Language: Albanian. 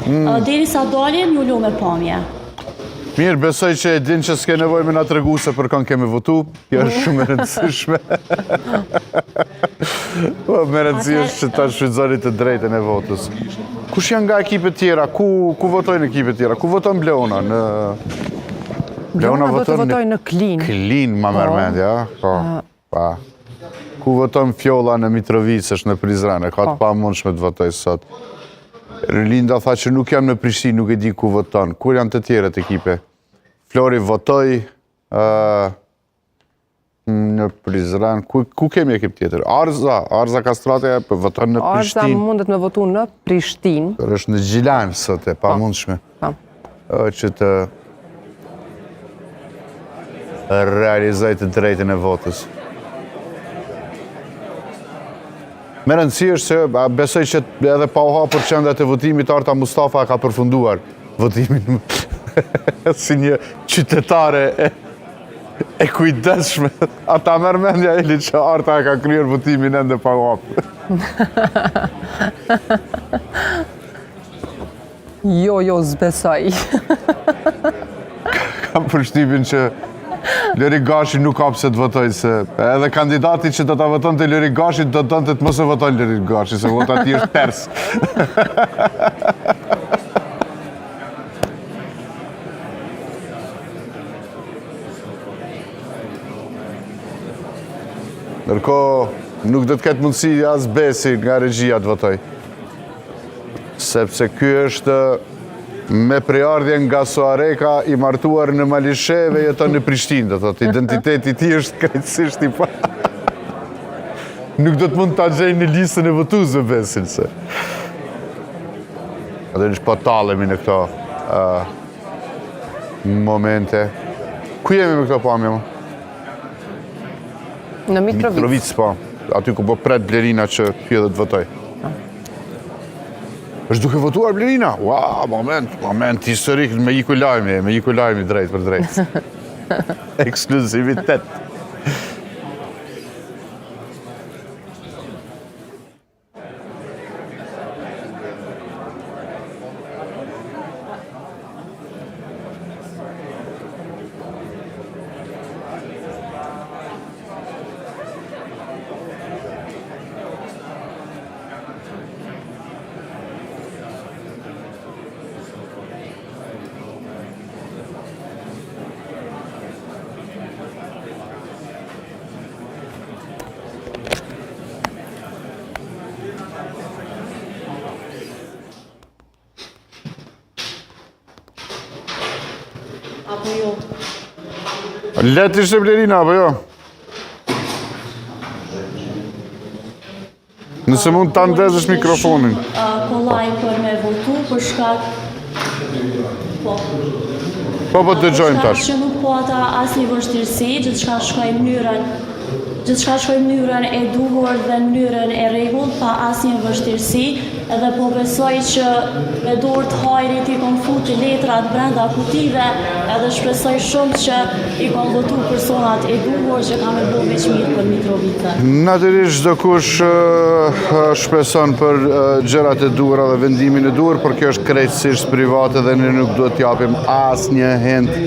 Mm. Derisa dalim, ju lo me pamje. Mirë, besoj që e din që s'ke nevojë me na tregu se për kënd kemi votu, kjo është shumë e rëndësishme. Po, me rëndësi është që ta shfrytëzoni të drejtën e votës. Kush janë nga ekipet tjera? Ku, ku votojnë ekipet tjera? Ku voton Bleona? Në... Bleona voton në, në Klinë. Klinë, ma merr po. mendja, po. Pa. Ku voton Fjolla në Mitrovicë, është në Prizren, e ka të po. pamundshme të votojë sot. Linda tha që nuk jam në Prishtinë, nuk e di ku voton. Ku janë të tjerët ekipe? Flori votoi në Prizren. Ku, ku kemi ekip tjetër? Arza, Arza Kastrati po voton në Prishtinë. Arza mundet me votu në Prishtinë. Por është në Gjilan sot e po. pamundshme. Po. Që të realizojë të drejtën e votës. Me rëndësi është se besoj që edhe pa u hapur qendrat e votimit, Arta Mustafa ka përfunduar votimin si një qytetare e, e kujdesshme. A ta merr mendja Eli që Arta e ka kryer votimin ende pa u hapur. Jo, jo, s'besoj. Kam përshtypjen që Lori Gashi nuk ka pse të votojë se edhe kandidati që do ta votonte Lori Gashi do të donte të mos e voton Lori Gashi se vota e tij është ters. Ndërkohë, nuk do të ketë mundësi as Besi nga regjia të votojë. Sepse ky është me prejardhje nga Suhareka i martuar në Malishevë e jeton në Prishtinë, do thotë, identiteti i tij është krejtësisht i pa. Nuk do të mund ta gjejnë në listën e votuesve Besin se. Atë në po tallemi në këto uh, momente. Ku jemi me këto pamje, më? Në Mitrovicë. Mitrovicë, po. Aty ku po pret Blerina që hyjë dhe të votojë. Është duke votuar Blerina? Ua, moment, moment historik, më iku lajmi, më iku lajmi drejt për drejt. Ekskluzivitet. Apo jo? Lehtë ishte Blerina, apo jo? Nëse mund ta ndezësh mikrofonin. Kollaj për me votu, për shkak... Po. Po, po të dëgjojmë tash. Që nuk pata asnjë vështirësi, gjithçka shkoi në mënyrën gjithçka shkoi në mënyrën e duhur dhe në mënyrën e rregullt, pa asnjë vështirësi, edhe po besoj që me dorë të hajrit i kom fut letrat brenda kutive, edhe shpresoj shumë që i kom votu personat e duhur që kanë me bo veç mirë për Mitrovicën. Natyrisht çdokush shpreson për gjërat e duhura dhe vendimin e duhur, por kjo është krejtësisht private dhe ne nuk duhet t'japim asnjë hint.